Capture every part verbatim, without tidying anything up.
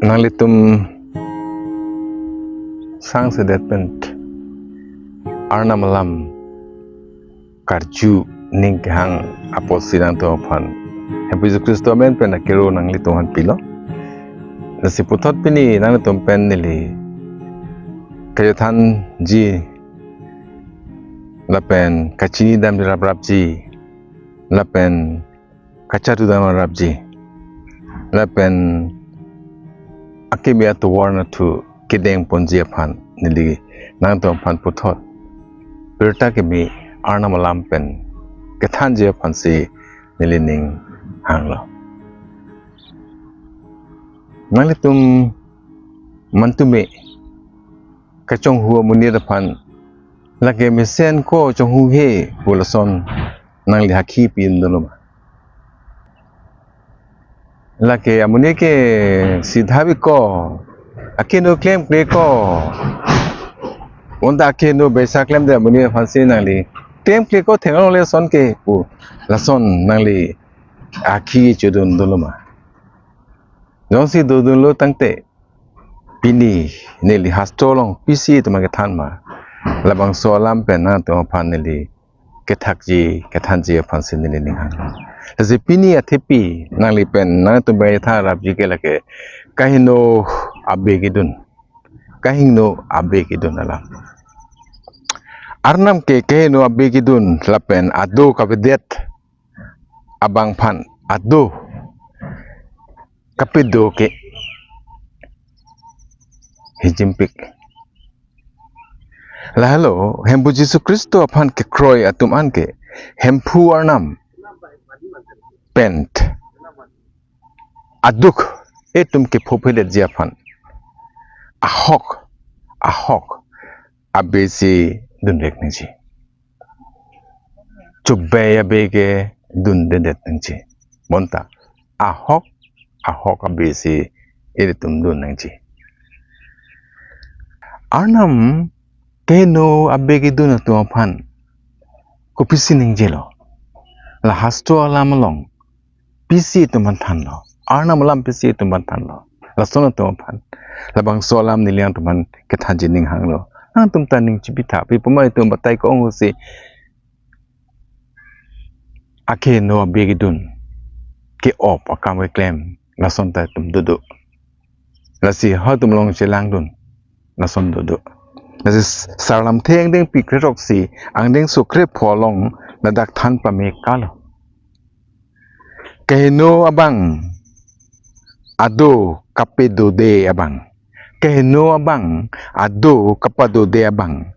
Nanglitum sangsedet pen Arnam alam karju ning kehang apotsi nangtum aphan Hemphu Jisu Khristo amen pen akero nanglitum aphan pilo. Lasi puthot pini nangtum pen neli kachethanji lapen kachinidam raprapji lapen kacharudam raprapji lapen akimi atovar nathu kedengponji aphan neli nangtum aphan puthot pirta kimi Arnam alam pen kethanji aphansi neli ning hanglo. Nanglitum mantume kachonghu amonit aphan lake mesen ko chonghuhe pu lason nangli hakhi pidun dolo ma? Lake amonit ke sidhavi ko, akeheno klemkle ko, bonta akeheno besa klemde amonit aphansi nangli klemkle ko, thengno le son ke pu lason nangli hakhi chodun dolo ma? Jongsi dodunlo tangte pini neli hastro along pisi atum kethan ma, labangso alam pen nangtum aphan neli kethakji kethanji aphansi neli ning hang. Lasi pini athepi nangli pen nangtum bai tha rapji ke lake kaheno abe kedun. Kaheno abe kedun alam. Arnam ke kaheno abe kedun lapen ado kapedet abang aphan ado kapedo ke hijimpik. Lahelo Hemphu Jisu Khristo aphan kekroi atum an ke Hemphu Arnam pen aduk etum kephophedetji aphan ahok ahok abesi dunvek nangji. Chobei abe ke dundedet nangji. Bonta ahok ahok abesi ilitum dun nangji. Arnam kaheno abe kedun atum aphan kopisi ningjelo? La hastro alam along pisi atum aphan thanlo. Arnam alam pisi atum aphan thanlo. Lason atum aphan labangso alam neli nangtum aphan kethanji ning hanglo. Nangtum ta ning chipitha, pi puma itum batai ko-ong si akeheno abe kedun ke-op akam keklem lason ta itum dodo. Lasi halatum along chelangdun lason dodo. Lasi Sarlamthe angdengpi krethrok isi angdengso krepho along ladak than pame kalo. Kaheno abang ado kapedode abang. Kaheno abang ado kapadode abang.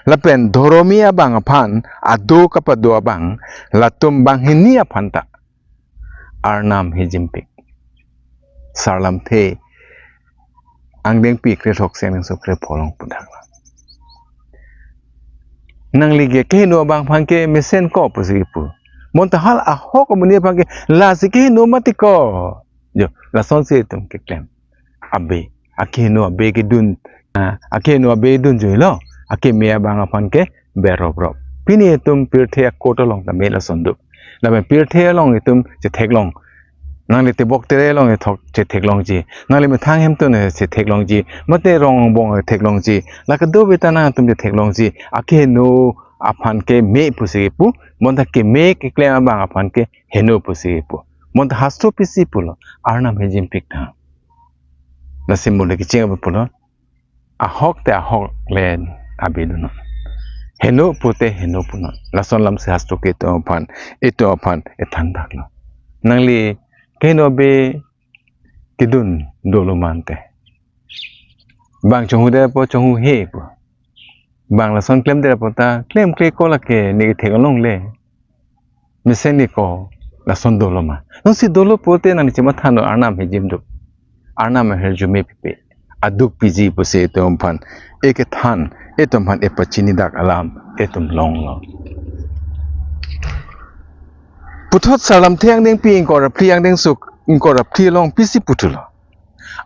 Lapen dhoromi abang aphan ado kapado abang, latum banghini aphan ta Arnam hijimpik. Sarlamthe angdengpi krethrok isi angdengso krepho along puthak. Nangli ke kaheno abang aphan ke mesen ko pusi kipu. Bonta hala ahok amonit aphan ke lasi kaheno mati ko. Jo, lasonsi itum keklem. Abe, akeheno abe kedun, ah, akeheno abe dunjoi lo. Akeme abang aphan ke beroprop. Pini itum pirthe a-court along tame lason do. Lapen pirthe along itum chetheklong. Nangli tebok tere along ithok chetheklongji. Nangli methang hemtun chetheklongji. Mate rong angbong chetheklongji. La kedo beta nangtum chetheklongji. Akeheno aphan ke me pusi kipu. Bonta keme keklem abang aphan ke heno pusi kipu. Bonta hastro pisi pulo? Arnam hijimpik tha. Lasi mo le kecheng abe pulo. Ahok te ahok le abe dunnon. Heno pute heno punnon. Lason alamsi hastro ke itum aphan, itum aphan ethan thaklo. Nangli kaheno abe kedun dolo ma ante? Bang chonghude po chonghuhe po. Bang lason klemde po ta klemkle ko lake ne kethek along le. Mesen ne ko lason dolo ma? Jongsi dolo pute nangli chemathanon Arnam hijim do. Arnam ahirjume pipe. Aduk piji pusi itum aphan ekethan, itum aphan epachini dak alam itum longlo. Puthot Sarlamthe angdengpi ingkoi ra phli angdengso ingkoi ra phli along pisi puthulo?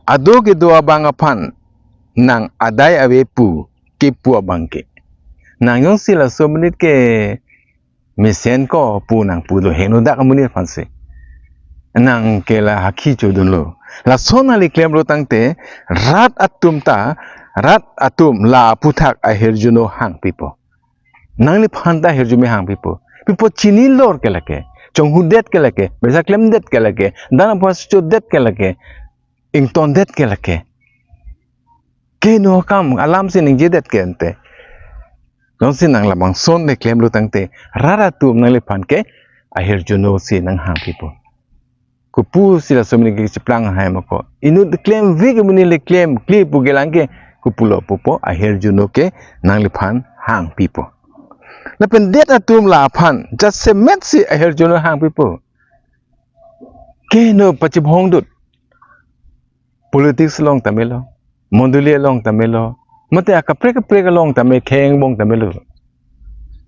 Ado kedo abang aphan nang adai ave pu kepu abang ke. Nang jongsi laso amonit ke mesen ko pu nangpu do, heno dak amonit aphansi. nang ke la hakhi chodunlo. Lason nangli klemlo tangte, rat atum ta, rat atum la aputhak ahirjuno hangpipo. Nangliphan ta ahirjume hangpipo. Pipo chinilor ke lake, chonghudet ke lake, mesa klemdet ke lake, dan aphan chodet ke lake, ingtondet ke lake. Keheno akam alam si ningjedet ke ante. Jongsi nang labangson le klemlo tangte, rat atum nangliphan ke ahirjuno si nang hangpipo. Kopusi laso amonit ke cheplang hai mako. Inut klemvek amonit le klemkle pu kelang ke kopulo pupo, ahirjuno ke nangliphan hangpipo. Lapen det atum la aphan jasemet si ahirjuno hangpipo. Keheno pachibhongdut. Politics along tame lo, mondoli along tame lo, mate akaprek kaprek along tame kheng bong tame lo.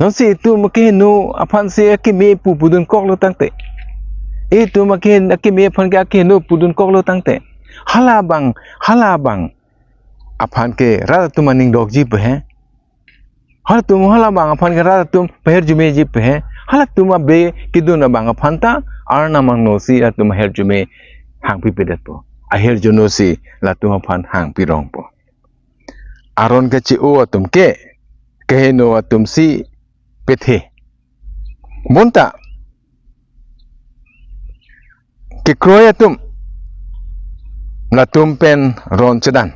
Jongsi itum akeheno aphan si akeme pu pudunkoklo tangte, itum akeheno, akeme aphan ke akeheno pudunkoklo tangte, hala abang, hala abang aphan ke rat atum aning dokji pe he. Halatum halabang aphan ke rat atum pahirjumeji pe he. Halatum abe kedun abang aphan ta Arnam angno si latum ahirjume hangpipedetpo. Ahirjuno si latum aphan hangpirongpo. Aron kache-o atum ke keheno atum si pethe. Bonta kekroi atum latum pen ron chedan.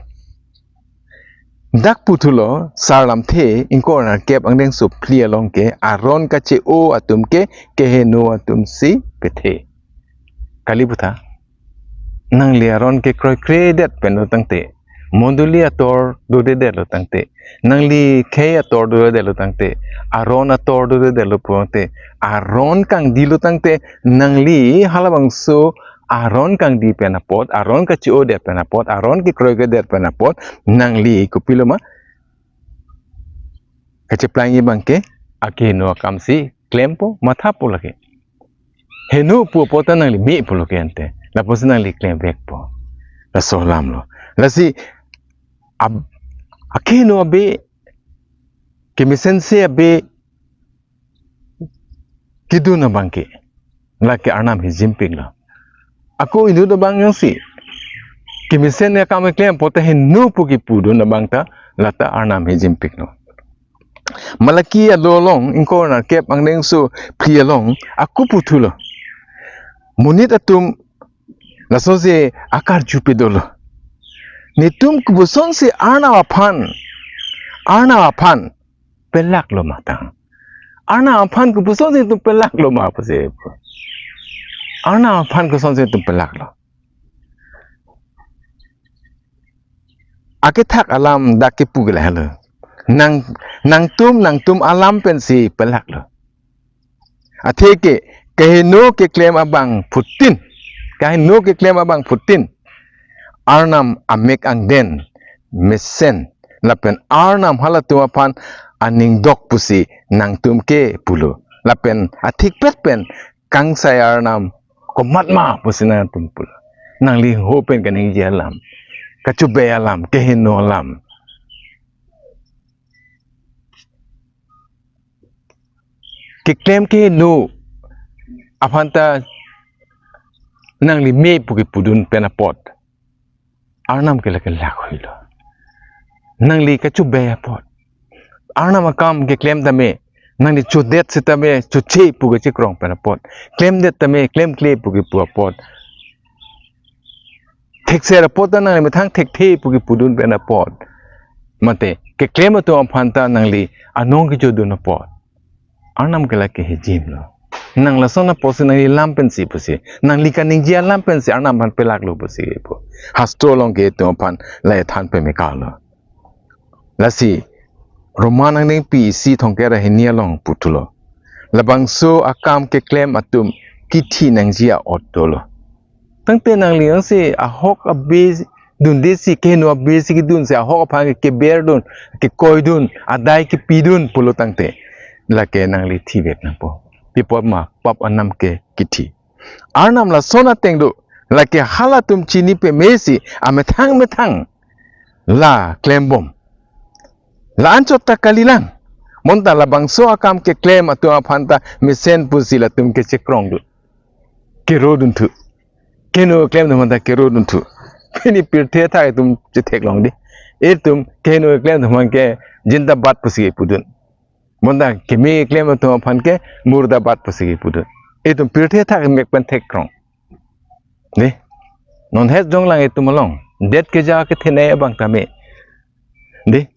Dak puthulo Sarlamthe ingkoi ra kep angdengso phli along ke aron kache-o atum ke keheno atum si pethe. Kali putha, nangli aron kekroikredet pen lo tangte, mondoli ator dodedet lo tangte, nangli khei ator dodedet lo tangte, aron ator dodedet lo tangte, aron kangdi lo tangte, nangli halabangso aron kangdi pen apot, aron kache-odet pen apot, aron kekroikredet pen apot, nangli kopilo ma? Kacheplangji abang ke akeheno akam si klempo, mathapo lake. Heno pu apot ta nangli me pulo ke ante. Lapusi nangli klemvekpo. Laso alam lo. Lasi ab-, akeheno abe, kemesense abe kedun abang ke, lake Arnam hijimpiklo. Ako inut abang jongsi kemesen akam keklem apot ta heno pu kepudun abang ta, lata Arnam hijimpiklo. Malaki alo along ingkoi ra kep angdengso phli along ako puthulo. Monit atum lasonsi akarju pedolo. Netum kopusonsi Arnam aphan, Arnam aphan pelaklo ma tang. Arnam aphan kopusonsi netum pelaklo ma pusi. Arnam aphan kosonsi netum pelaklo. Akethak alam dak kepu ke lahelo. Nang, nangtum, nangtum alam pensi pelaklo. Atheke, keheno keklem abangphutin. Keheno keklem abangphutin. Arnam amek angden, mesen, lapen Arnam halatum aphan aning dok pusi nangtum ke pulo. Lapen athikpet pen kangsai Arnam komat ma pusi nangtum pulo. Nangli ho pen kaningje alam, kachobei alam, keheno alam. Keklem keheno aphan ta nangli me pu kepudun pen apot, Arnam ke lake lakhuilo. Nangli kachobei apot. Arnam akam keklem tame, nangli chodet setame, choche pu kechekrong pen apot. Klemdet tame, klemkle pu kepu apot. Thekser apot ta nangli methang thekthe pu kepudun pen apot. Mate, keklem atum aphan ta nangli anong kechodun apot. Arnam ke lake hijimlo. Nang lason apotsi nangli alam pensi pusi, nangli kaningje alam pensi Arnam aphan pelaklo pusi pu. Hastro along ke itum aphan la ethan pemekalo. Lasi Roman angdengpi isi thomkep ra hini along puthulo. Labangso akam keklem atum kithi nangji a'ot dolo. Tangte nangli jongsi ahok abe dunde si, keheno abe si kedun si, ahok aphan ke keberdun, kekoidun, adai kepidun pulo tangte, lake nangli thivek nangpo. Pi apot ma, pap anam ke kithi. Arnam lason ateng do, lake halatum chini peme si amethang methang la klembom. La-anchot ta kalilang. Bonta labangso akam keklem atum aphan ta mesen pusi latum kechekrongdun, kerodun thu. keheno klem atum aphan ta kero dunthu. Pini pirthe athak itum chetheklong dei. Itum keheno klem atum aphan ke zindabad pusi pudun. Bonta keme klem atum aphan ke murdabad pusi pudun. Itum pirthe athak mek pen thekrong. Dei. Non het jonglang itum along. Det keja kethenei abang tame. Dei.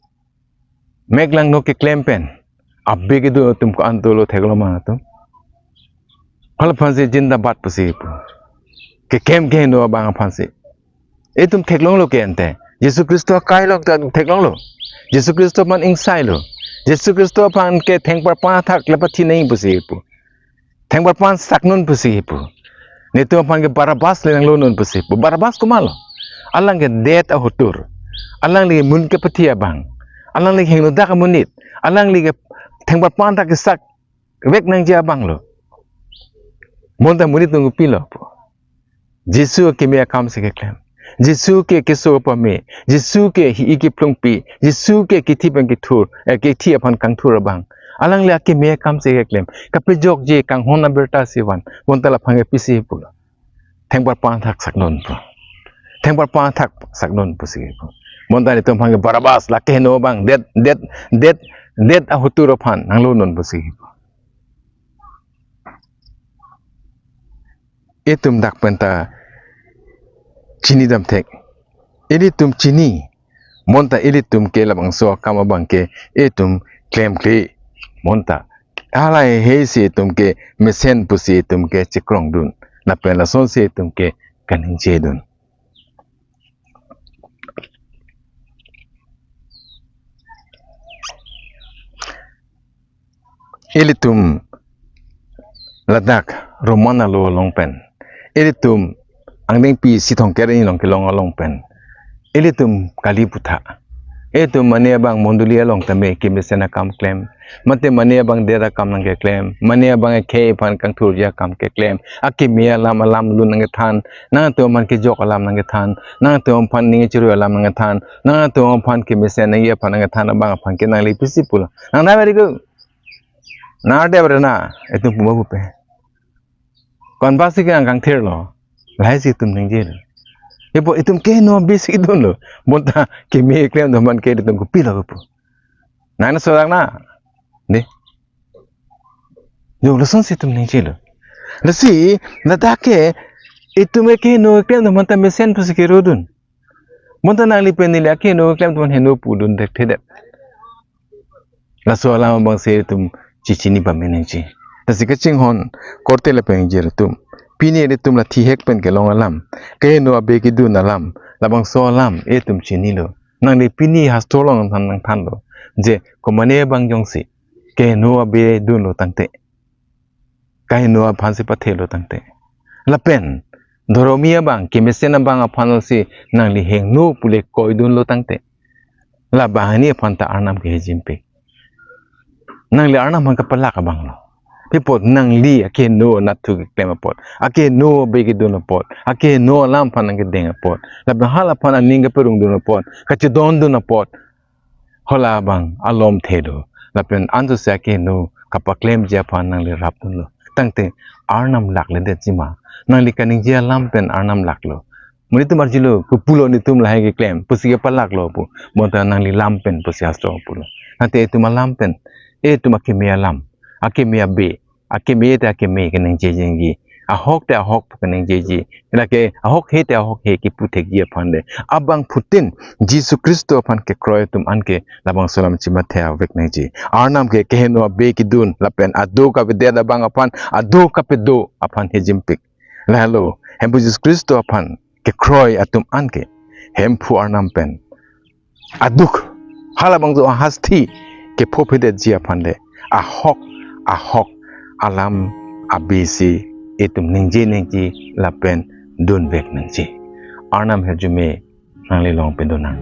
Mek langno keklem pen. Abe kedun atum ko-an dolo theklong ma atum. Hala aphansi zindabad pusi pu. Keklem keheno abang aphansi. Itum theklonglo ke ante. Jisu Khristo akai along ta theklonglo. Jisu Khristo aphan ingsailo. Jisu Khristo aphan ke thengparpan athak le pathi nang pusi pu. Thengparpan saknon pusi pu. Netum aphan ke Barabbas le nanglonun pusi pu. Barabbas komatlo? Alang ke det ahotur. Alangli ke mun kepathi abang. Alangli ke hingno dak amonit. Alangli ke thengparpan athak kesak vek nangji abang lo. Bonta monit atum kopilo pu. Jisu keme akamsi keklem. Jisu ke keso pame. Jisu ke hi-i kephlungpi. Jisu ke kithi pen kethur. Eh, kithi aphan kangthur abang. Alangli akeme akamsi keklem. Kapejokji kanghon abirta si van. Bonta laphan ke pisi pulo. Thengparpan athak saknon pu. Thengparpan athak saknon pusi pu. Bonta netum aphan ke Barabbas la keheno abang. Det, det, det, det ahotur aphan nanglonun pusi pu. Itum dak pen ta chinidam thek. Ilitum chini. Bonta ilitum ke labangso akam abang ke itum klemkle. Bonta halahei si itum ke mesen pusi itum ke chekrongdun. Lapen lasonsi itum ke kaningjedun. Ilitum ladak Roman alo along pen. Ilitum angdengpi isi thomkep arni along kelong along pen. Ilitum kali putha. Itum mane abang mondoli along tame kemesen akam klem. Mate mane abang det akam nangkeklem. Mane abang akhei aphan kangthurji akam keklem. Akeme alam alam lun nangkethan. Nangtum aphan kejok alam nangkethan. Nangtum aphan ning chirui alam nangkethan. Nangtum aphan kemesen nangji aphan nangkethan abang aphan ke nangli pisi pulo. Nang na very good. Na de berna. Itum puma pupe. Konbasi ke angkang thirlo. Lahai si itum ningje lo. Ipo itum keheno bisi dunlo. Bonta keme klem atum aphan ke itum kopilo pu. Nang na sodak na. Dei. Yo, lasonsi itum ningjelo. Lasi, ladak ke, itum ke keheno klem atum aphan ta mesen pusi kerodun. Bonta nangli pen neli akeheno klem atum aphan heno pudun thekthedet. Laso alam abangsi itum chichini pame nangji. Lasi kachinghon korte lapen ingjir atum. Pini ilitum la thihek pen kelong alam. Keheno abe kedun alam. Labangso alam itum chinilo. Nangli pini hastro along nangthan nangthanlo. Je komane abang jongsi keheno abe dunlo tangte. Keheno aphansi pathelo tangte. Lapen, dhoromi abang, kemesen abang aphansi nangli hingno pule koidunlo tangte. La banghini aphan ta Arnam ke hejimpik. Nangli Arnam aphan kapalak abanglo. Pi apot nangli akeheno nathu keklem apot. Akeheno abe kedun apot. Akeheno alam aphan nangkedeng apot. Lapen hala aphan aning kaperungdun apot. Kachedondun apot. Hala abang alom thedo. Lapen anso si akeheno kapaklemji aphan nangli rapdunlo. Tangte Arnam lakledetji ma. Nangli kaningje alam pen Arnam laklo. Monit atum arjulo, kopulo netum lahai keklem, pusi kepalaklo pu. Bonta nangli lam pen pusi hastro pulo. Tangte itum alam pen, itum akeme alam, akeme abe, akeme te akeme keningjeji. Ahok te ahok keningjeji. Lake ahok he te ahok he kipu thekji aphan le. Abangphutin Jisu Khristo aphan kekroi atum anke labangso alam chimatha vek nangji. Arnam ke keheno abe kedun lapen ado kavedet abang aphan, ado kapedo aphan hejimpik. Lahelo, Hemphu Jisu Khristo aphan kekroi atum anke Hemphu Arnam pen aduk, halabangso ahasti kephophedetji aphan le ahok ahok alam abisi itum ningje ningje lapen dunvek nangji. Arnam hirjume nangli along pedonang.